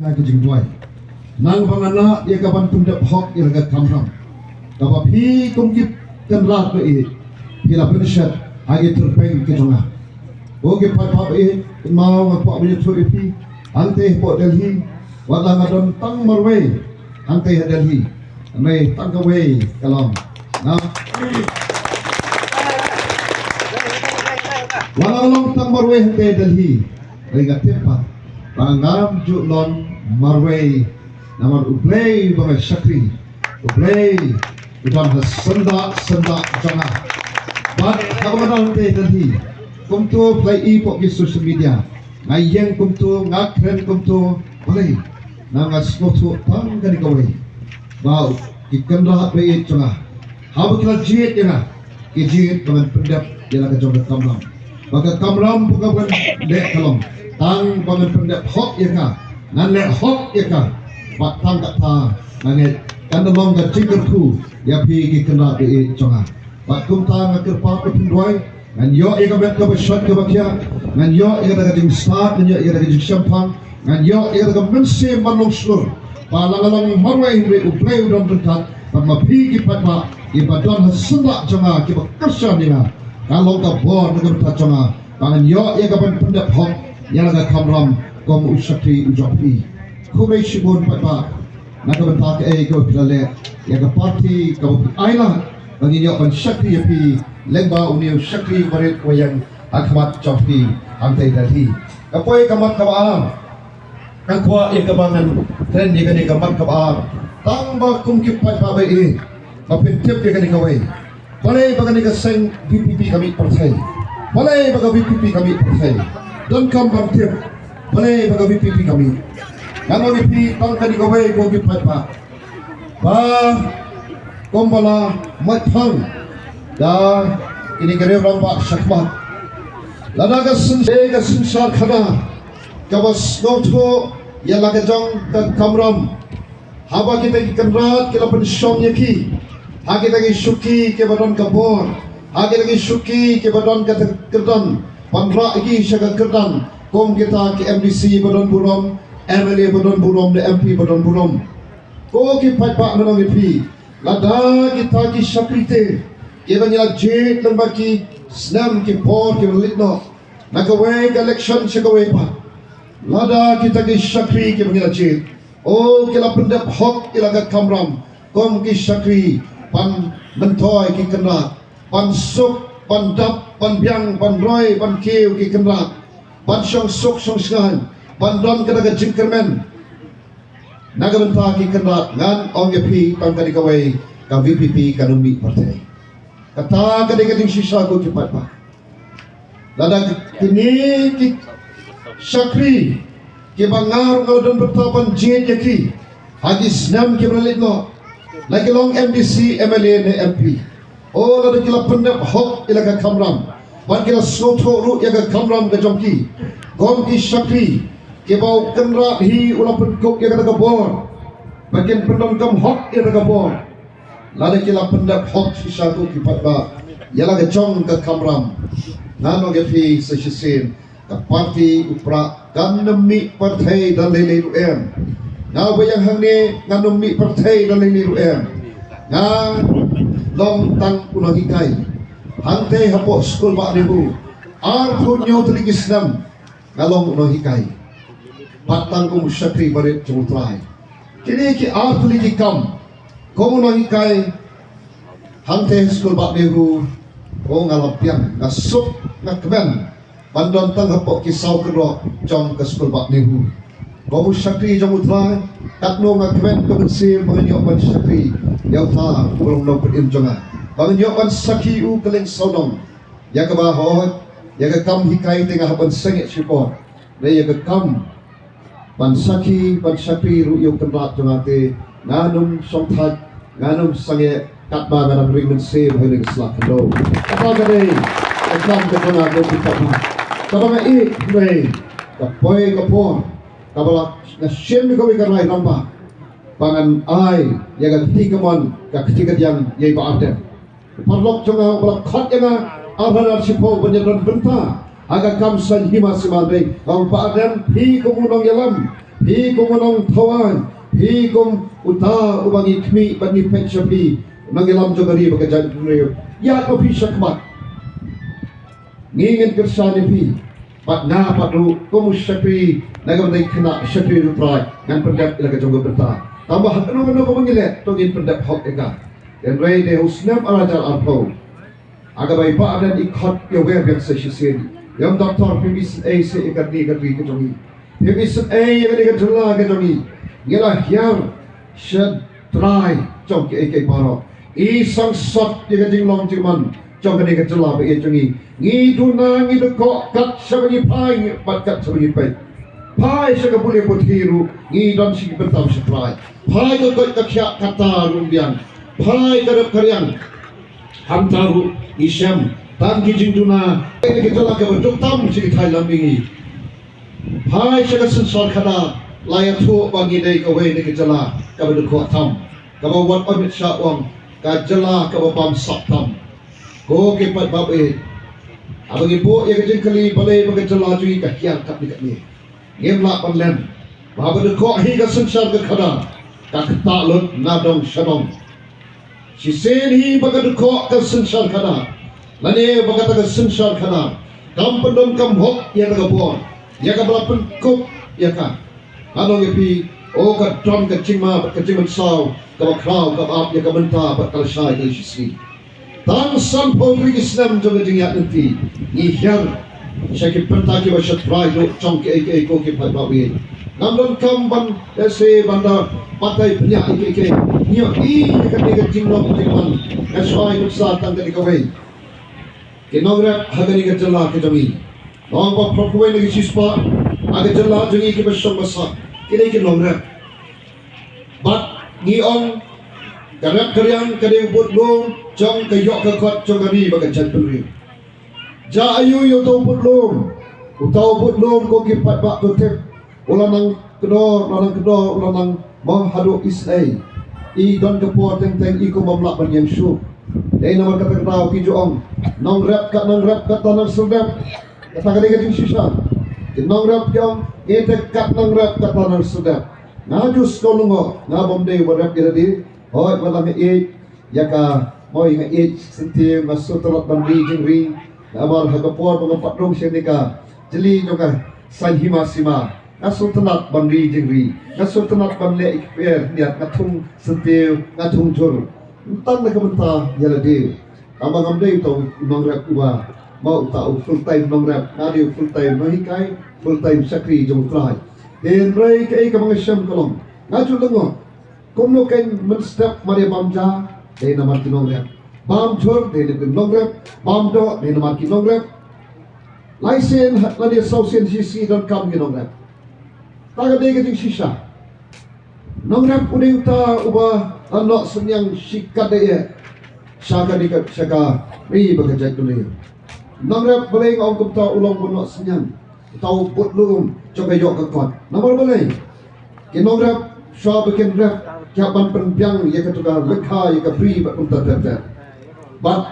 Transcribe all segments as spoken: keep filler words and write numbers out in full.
Ka jingduwai. Nang ba nga lah ïa ka ban pyndep hok ïa la ka kamram kaba phi kum ki kynrad ba ïeit phi la pynshet ha ki tyrpeng ki jong nga. Ko ki paidbah ba ïeit, kynmaw nga kwah ban ïathuh ïa phi, hangtei hapoh Delhi, wat la nga don tang marwei hangtei ha Delhi, hynrei tang kawei ka long nga, wat la nga long tang marwei hangtei ha Delhi, hynrei nga tip pat ba ngam ju long marwei namar U Blei ba nga shakri, U Blei u don ha syndah syndah jong nga. Bad haba nga don hangtei ha Delhi, kumto phi la i hapoh ki social media, nga ïeng kumto, nga kren kumto, balei? Namar nga sngewthuh tang kane kawei, ba ki kynrad ba ïeit jong nga, haba ki la jied ïa nga, ki jied ba ngan pyndep ïa la ka jong ka kamram. Ba ka kamram ba ka ban leh ka long tang ba ngan pyndep hok ïa ka, ngan leh hok ïa ka. Bad tang kata nga ngeit kan da long ka jingkyrkhu ïa phi ki kynrad ba ïeit jong nga. Bad kumta nga kyrpad ba phin duwai, ngan ïoh ïa ka met kaba shait kaba khiah, ngan ïoh ïa ka da ka jingstad, ngan ïoh ïa ka da ka jingshemphang, ngan ïoh ïa ka mynsiem ban long shlur ba la nga long marwei hynrei U Blei u don ryngkat. Bad ma phi ki paidbah kiba don ha syndah jong nga kiba kyrshan ïa nga, ka long ka bor na ka bynta jong nga ba ngan ïoh ïa ka ban pyndep hok ïa la ka kamram kum u shakri u jong phi. Khublei shibun paidbah na ka bynta kaei kaba phi la leh ïa ka party kaba phi ailad ba ngin ïoh ban shakri ïa phi lyngba une u shakri barit uba ïeng ha khmat jong phi hangtei ha Delhi. Ka poi ka mat kaba ar. Nga kwah ïa kaba ngan kren ïa kane ka mat kaba ar, tang ba kum ki paidbah ba ïeit ba phin tip ïa kane kawei. Balei ba kane ka seng VPP ka mih pyrthei? Balei ba ka VPP ka mih pyrthei? Donkam ban tip balei ba ka VPP ka mih. Ngan ong ïa phi tang kane kawei ko ki paidbah, ba kumba la mait phang da kine ki riew rangbah shakhmat, lada ka syn-, ka synshar khana kaba sngewthuh ïa la ka jong ka kamram, haba kita ki kynrad ki la pynshong ïa ki ha kita ki shuki kiba don ka bor, ha kita ki shuki kiba don ka kyrdan, ban rah ïa ki sha ka kyrdan kum kita ki MDC ba don burom, MLA ba don burom, ne MP ba don burom. Ko ki paidbah, ngan ong ïa phi, lada kita ki shakri te kiba ngi la jied lyngba ki snem ki por kiba la leit noh, na kawei ka election sha kawei pat, lada kita ki shakri kiba ngi la jied, o, ki la pyndep hok ïa la ka kamram kum ki shakri ban myntoi ki kynrad, ban suk, ban dap, ban biang, ban roi, ban kiew ki kynrad, ban shong suk shong shngaiñ, ban don ka da ka jingkyrmen na ka bynta ki kynrad, ngan ong ïa phi tang kane kawei, ka VPP kan ym mih pyrthei. Kata ka dei ka jingshisha ko ki paidbah. Lada kine ki shakri kiba nga ruh nga la don bynta ban jied ïa ki ha ki snem kiba la leit noh, la ki long MDC, MLA ne MP, o, lada ki la pyndep hok ïa la ka kamram, bad ki la sngewthuh ruh ïa ka kamram ka jong ki kum ki shakri kiba u kynrad hi u la pynkup ïa kata ka bor, ba kin pyndonkam hok ïa kata ka bor, lada ki la pyndep hok shisha ko ki paidbah ïa la ka jong ka kamram, ngan ong ïa phi sa shisien, ka party u Prah kan ym mih pyrthei da lei lei ruh em. Nga uba ïeng hangne ngan ym mih pyrthei da lei lei ruh em. Nga long tang u nonghikai hangtei hapoh skul bah NEHU. Arphew hynñiew tylli ki snem nga long u nonghikai, bad tang kum u shakri barit jong U Trai. Kine ki ar tylli ki kam kum u nonghikai hangtei ha skul bah NEHU, o, nga la biang, nga suk, nga kmen ban don tang hapoh ki saw kynroh jong ka skul bah NEHU. Kum u shakri jong U Trai, katno nga kmen ka mynsiem ba ngan ïoh ban shakri ïa uta uba long nongpynim jong nga, ba ngan ïoh ban sakhi ïa u kylleng sawdong. Ïa kaba hooid, ïa ka kam hikai te nga hap ban sangeh shipor, ne ïa ka kam ban sakhi, ban shakri ruh ïa u kynrad jong nga te ngan ym shongthait, ngan ym sangeh, katba nga dang ring mynsiem ha kane ka sla khyndew. Kata ka dei ka kam ka jong nga, ko ki paidbah. Kaba nga ïeit, hynrei ka poi ka por kaba la nga shim ïa kawei ka rai rangbah ba ngan ai ïa ka kti kamon, ka kti kadiang ïa i Bah Ardent. Paralok jong nga uba la khot ïa nga ar hajar shiphew ban ïadon bynta ha ka kam saiñ hima sima, hynrei nga ong, Bah Ardent, phi kum u nongïalam, Phi kum u nongthaw aiñ, phi kum uta uba ngi khmih bad ngi peit sha phi, u nongïalam jong ka ri bad ka jaitbynriew. Ïaid ma phi shakhmat. Ngi ngin kyrshan ïa phi. Bad nga pat ruh kum u shakri na ka bynta khynnah shakri U Trai, ngan pyndep ïa la ka jong ka bynta. Tangba ha kano kano kaba ngi leh, to ngin pyndep hok ïa ka. Hynrei dei ha u snem ar hajar arphew, ha kaba i Bah Ardent i khot ïa u Bah Biang sa shisien. Ïa u Doctor P B C A sa ïa kane ka ri ka jong ngi. P B C A ïa kane ka jylla ka jong ngi. Ngi la hiar sha Trai jong kiei kiei baroh. I sangsot ïa ka jinglong jingman jong kane ka jylla ba ïeit jong ngi. Ngi duna ngi dkoh kat shaba ngi phai bad kat shaba ngi peit. Phai sha ka pule puthi ruh ngi don shi ki bynta sha Trai. Phai ka koit ka khiah kata ruh biang. Phai ka rep ka riang. Hangta ruh ngi shem tang ki jingduna. Kane ka jylla kaba duk tam shi ki thailand ngi. Phai sha ka synshar khadar, la ïathuh ba ngi dei kawei na ka jylla kaba dkhot tam, kaba wat Amit Shah u ong ka jylla kaba bamsap tam. Ko ki paidbah, haba ngi buh ïa ka jingkylli balei ba ka jylla jong ngi ka hiar katne katne, ngim lah ban len ba haba dkhot hi ka synshar ka khadar, ka ktah lut na dong sha dong. Shisien hi ba ka dkhot ka synshar khadar, lane ba kata ka synshar khadar kam pyndonkam hok ïa ka bor ïa kaba la pynkup ïa ka. Nga ong ïa phi, o ka don ka jingma bad ka jingmynsaw kaba khraw kaba ap ïa ka mynta bad ka lashai ka shisngi. Tang sanphew tylli ki snem jong ka jingïaid lynti ngi hiar sha ki bynta kiba sha Trai ruh jong kiei kiei ko ki paidbah. Ngam donkam ban ïa se ban da batai pynïaid kiei kiei. Ngi ïohi ïa kane ka jinglong jingman, nga shu ai nuksa tang kane kawei. Ki nongrep ha kane ka jylla ka jong ngi, long ba phraphew wei na ki shispah ha ka jylla jong ngi kiba shong ba sah ki dei ki nongrep. Bad ngi ong ka rep ka riang ka dei u budlum jong ka ïoh ka kot jong ka ri bad ka jaitbynriew. Jia aiu ïa uta u budlum? Uta u budlum ko ki paidbah to tip, u la nang kdor, u la nang kdor, u la nang mong haduh isynei. I don ka por teng teng i kum bym lah ban ïeng shuh. Dei namar kata ka daw ki ju ong, nongrep kat nongrep kata nang serdep. Kata ka dei ka jingshisha. Ki nongrep ki ong, ngi te kat nongrep kata nang serdep. Nga ju sngewlyngngoh, nga bym dei uba rep ïa lade. Hooid, wat la nga ïeit ïa ka, mo, ïa nga ïeit syntiew, nga sngewtynnat ban ri jingri. Namar ha ka por ba nga pat rung sha kane ka jylli jong ka saiñ hima sima, nga sngewtynnat ban ri jingri, nga sngewtynnat ban leh ïa ki kper hynñiat, nga thung syntiew, nga thung jhur. Tang na ka bynta ïa lade. Tangba ngam dei uta u nongrep uba, mo, uta u full time nongrep, nga dei u full time nonghikai, full time shakri jong U Trai. Hynrei kaei kaba nga shem ka long, nga ju lyngngoh. Kumno kein mynstep mar ïa bam ja, dei namar ki nongrep. Bam jhur, dei namar ki nongrep. Bam doh, dei namar ki nongrep. Lai sien lane saw sien shisngi donkam ki nongrep. Ta ka dei ka jingshisha. Nongrep u dei uta uba la noh synñiang shikatdei sha kane ka, sha ka ri bad ka jaitbynriew. Nongrep balei nga ong kumta u long uba noh synñiang? Uta u budlum jong ka ïoh ka kot. Namar balei? Ki nongrep shuwa ba kin rep ki hap ban pynbiang ïa katu ka lyngkha ïa ka bri bad kumta ter ter. Bad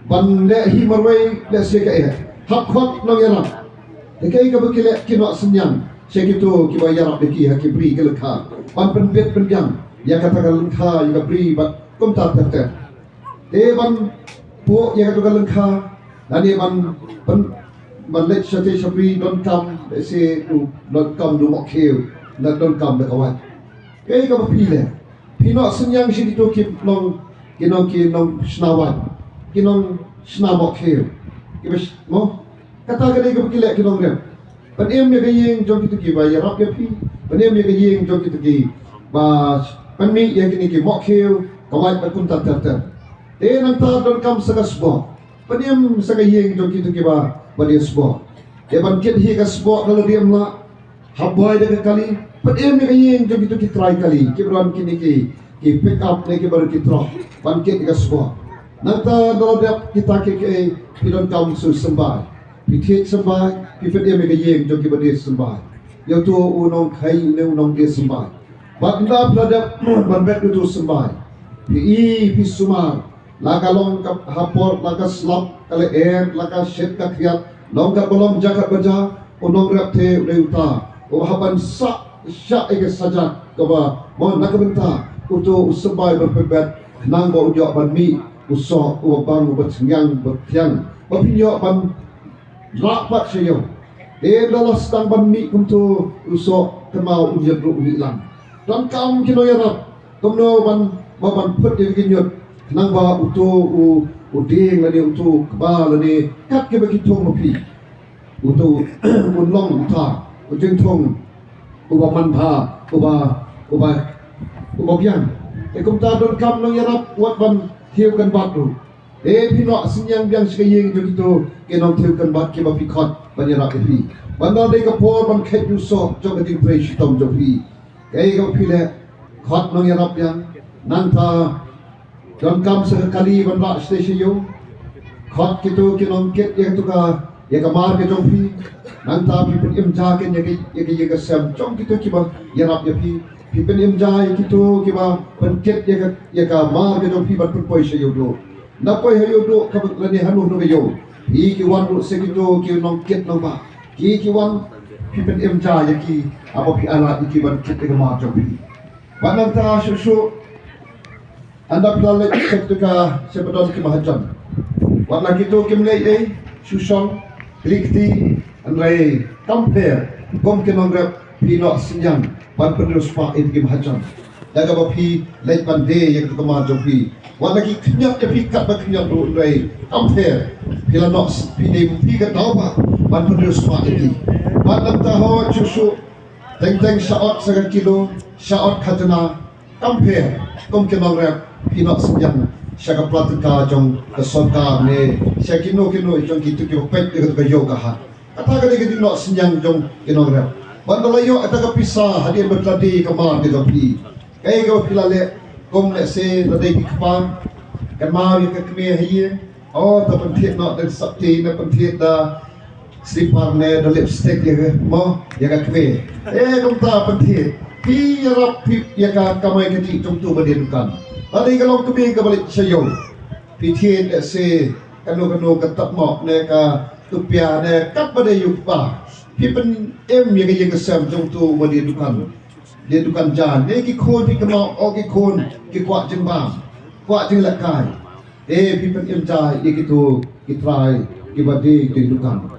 ban leh hi marwei leh sha ka eh, hap khot nongïarap. Te kaei kaba ki leh, ki noh synñiang sha kito kiba ïarap ïa ki ha ki bri ki lyngkha ban pynbit pynbiang ïa kata ka lyngkha ïa ka bri bad kumta ter ter. Te ban phuh ïa katu ka lyngkha, lane ban, ban, ban leit shatei shabri donkam, lehse u donkam u mohkhiew, lane donkam da ka wait. Kaei kaba phi leh? Phi noh synñiang sha kito ki nong, ki nong, ki nongshna wait, ki nongshna mohkhiew, kiba sh-, mo? Kata ka dei kaba ki leh ki nongrep. Pynim ïa ka ïing jong kito kiba ïarap ïa phi. Pynim ïa ka ïing jong kito kiba pynmih ïa kine ki mohkhiew, ka wait bad kumta ter ter. Te nangta donkam sa ka sboh. Pynim sa ka ïing jong kito kiba, ba die sboh. Te ban kit hi ka sboh da lade ym lah. Hap buh da ka kali. Pynim ïa ka ïing jong kito ki trai kali, kiba don kine ki, ki pick up ne kiba don ki truck. Ban kit ïa ka sboh. Nangta da la dep kita kiei kiei, phi donkam sa u symbai. Phi thied symbai, phi pynim ïa ka ïing jong kiba die symbai. Ïa uto u nongkheiñ ne u nongdie symbai. Bad ynda phi la dep ban bet ïa uto u symbai, phi i, phi sumar. La ka long ka ha por, la ka slap, ka lyer, la ka shit ka khriat, long katba long, ja katba ja, u nongrep te u dei uta uba hap ban sah Shah ïa ka sajak kaba mon na ka bynta uto u symbai ba pynbeit, khnang ba un ïoh ban mih u soh uba bang uba thngiang uba thiang, ba phin ïoh ban lah pat sha ïew. Te ynda la sdang ban mih kumto u soh, kynmaw un ïa ruh u mih lang. Donkam ki nongïarap kumno ban, ba ban put ïa ki ñiut, khnang ba uto u, u dieng lane uto u kba lane kat kiba ki thung ma phi, uto un long uta u jingthung uba manbha, uba, uba, uba biang. Te kumta donkam nongïarap wat ban thiew kynbat ruh. Te phi noh synñiang biang sha ka ïing jong kito ki nongthiew kynbat kiba phi khot ban ïarap ïa phi, ban da dei ka por ban kheit ïa u soh jong ka jingtrei shitom jong phi. Kaei kaba phi leh, khot nongïarap biang. Nangta donkam sa ka kali ban rah shatei sha ïew. Khot kito ki nongkit ïa kato ka, ïa ka mar ka jong phi. Nangta phi pynim ja kein ïa ka, ïa ka ïing ka sem jong kito kiba ïarap ïa phi. Phi pynim ja ïa kito kiba pynkit ïa ka, ïa ka mar ka jong phi ban pynpoi sha ïew duh. Nda poi ha ïew duh kaba lane hano hano ka ïew, phi ki wan ruh sa kito ki nongkit nongbah, ki ki wan, phi pynim ja ïa ki, haba phi ailad ïa ki ban kit ïa ka mar jong phi. Bad nangta shuh shuh, ynda phi la leit sha kito ka, sha ba don ki mahajon, wat la kito kim leit ei, shu shong kli kti, hynrei kam pher, kum ki nongrep phi noh synñiang ban pynriewspah ïa ki mahajon da kaba phi leit ban die ïa kito ka mar jong phi. Wat la ki khñiot ïa phi katba khñiot ruh, hynrei kam pher, phi la noh, phi die, phi ka daw ba ban pynriewspah ïa ki. Bad nangta ho shuh shuh, teng teng sha ot sa ka kilo, sha ot khajna, kam pher, kum ki nongrep phi noh synñiang sha ka pla tyngka jong ka sorkar ne sha kino kino jong kito kiba peit ïa kato ka ïew ka hat. Kata ka dei ka jingnoh synñiang jong ki nongrep. Ban da la ïoh kata ka pisa hadien ba la die ka mar ka jong phi, kaei kaba phi la leh? Kum lehse la dei ki kpa, kynmaw ïa ka kmie ha ïing, o, ta pynthied noh da ka sapti, na pynthied da slipper ne da lipstick ïa ka, mo, ïa ka kmie. Eh, kumta pynthied. Phi ïarap phi ïa ka kamai kajih jong uto uba die dukan. La dei ka long kmie kaba leit sha ïew, phi thied lehse kano kano ka tapmoh ne ka tupia ne katba dei ïa u kpa. Phi pynim ïa ka ïing ka sem jong uto uba die dukan, die dukan ja, ne ki khun, phi kynmaw, o, ki khun ki kwah jingbam, kwah jinglehkai. Eh, phi pynim ja ïa kito ki trai kiba die, die dukan.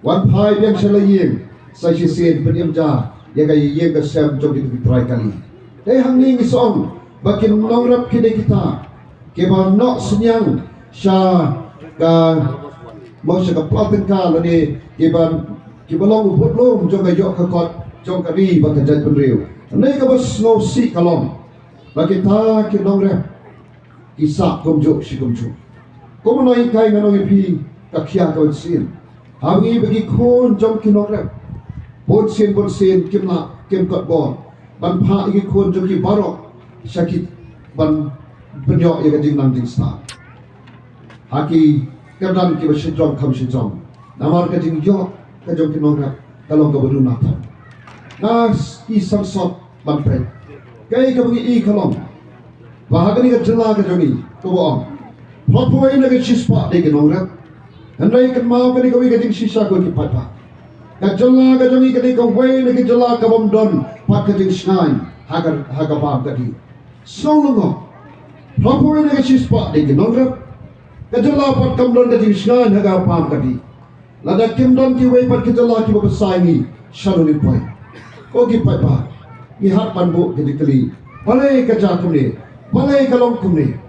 Wan phai biang sha la ïing, sa shisien pynim ja ïa ka ïing ka sem jong kito ki trai kali. Te hangne ngi sngew ba ki nongrep ki dei kita kiba noh synñiang sha ka, mo, sha ka pla tyngka lane kiba, kiba long u budlum jong ka ïoh ka kot jong ka ri bad ka jaitbynriew. Hynrei kaba sngewsih ka long ba kita ki nongrep ki sah kumjuh shi kumjuh. Kum u nonghikai, ngan ong ïa phi, ka khia ka bunsien. Haba ngi ba ki khun jong ki nongrep, bunsien bunsien kim lah, kim kot bor ban phah ïa ki khun jong ki baroh sha ki, ban pynïoh ïa ka jingnang jingstad ha ki kyrdan kiba shajrong kham shajrong. Namar ka jingïoh ka jong ki nongrep ka long kaba duna tam. Nga i sangsot ban peit. Kaei kaba ngi i ka long ba ha kane ka jylla ka jong ngi, kumba ong, phlot pawei na ka shispah dei ki nongrep. Hynrei kynmaw, kane kawei ka jingshisha ko ki paidbah. Ka jylla ka jong ngi ka dei kawei na ki jylla ka bym don pat ka jingshngaiñ ha ka, ha ka bam ka dih. Sngewlyngngoh. Phlot pawei na ka shispah dei ki nongrep. Ka jylla pat kam don ka jingshngaiñ ha ka bam ka dih. Lada kim don kiwei pat ki jylla kiba bsa ïa ngi, shano ngin poi? Ko ki paidbah, ngi hap ban buh ka jingkylli, balei ka jia kumne? Balei ka long kumne?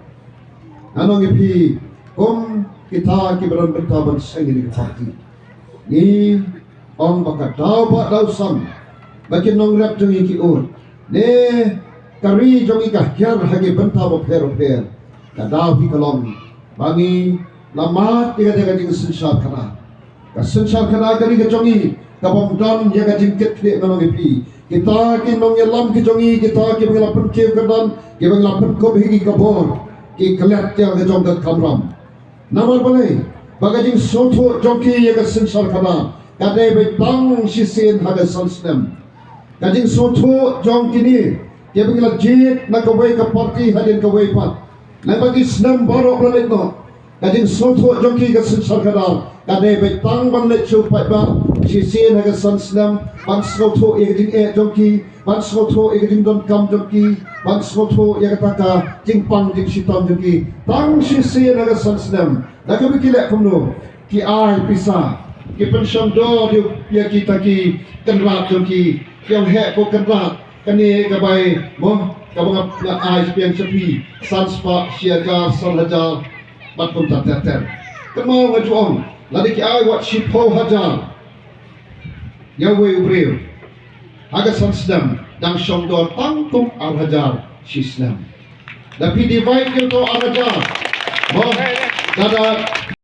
Ngan ong ïa phi, kum kita kiba don bynta ban seng ïa ka party, ngi ong ba ka daw ba daw san ba ki nongrep jong ngi ki ud, ne ka ri jong ngi ka hiar ha ki bynta bapher bapher. Ka daw hi ka long ba ngi la mad ïa kata ka jingsynshar khadar. Ka synshar khadar ka ri ka jong ngi ka bym don ïa ka jingkitkhlieh, ngan ong ïa phi. Kita ki nongïalam ki jong ngi, kita kiba ngi la pynkiew kyrdan, kiba ngi la pynkup hi ki ka bor, ki klet ïa ka jong ka kamram. Namar balei? Ba ka jingsngewthuh jong ki ïa ka synshar khadar ka dei beit tang shisien ha ka san snem. Ka jingsngewthuh jong kine kiba ngi la jied na kawei ka party hadien kawei pat, naba ki snem baroh ba la leit noh, ka jingsngewthuh jong ki ka synshar khadar ka dei beit tang ban leit sha u paidbah, shisien ha ka san snem, ban sngewthuh ïa ka jingeh jong ki, ban sngewthuh ïa ka jingdonkam jong ki, ban sngewthuh ïa kata ka jingpang jingshitom jong ki. Tang shisien ha ka san snem. Da kaba ki leh kumno? Ki ai pisa, ki pynshongdor ïa kita ki kynrad jong ki. Ki ong, heh ko kynrad, kane ka bai mo, kaba nga ai pyrshang sha phi, san spah shi hajar, san hajar, bad kumta ter ter. Kynmaw, nga ju ong, lada ki ai wat shiphew hajar ïa uwei u briew, ha ka san snem dang shongdor tang kum ar hajar shi snem. Da phi divide ïa uto ar hajar, mo, da da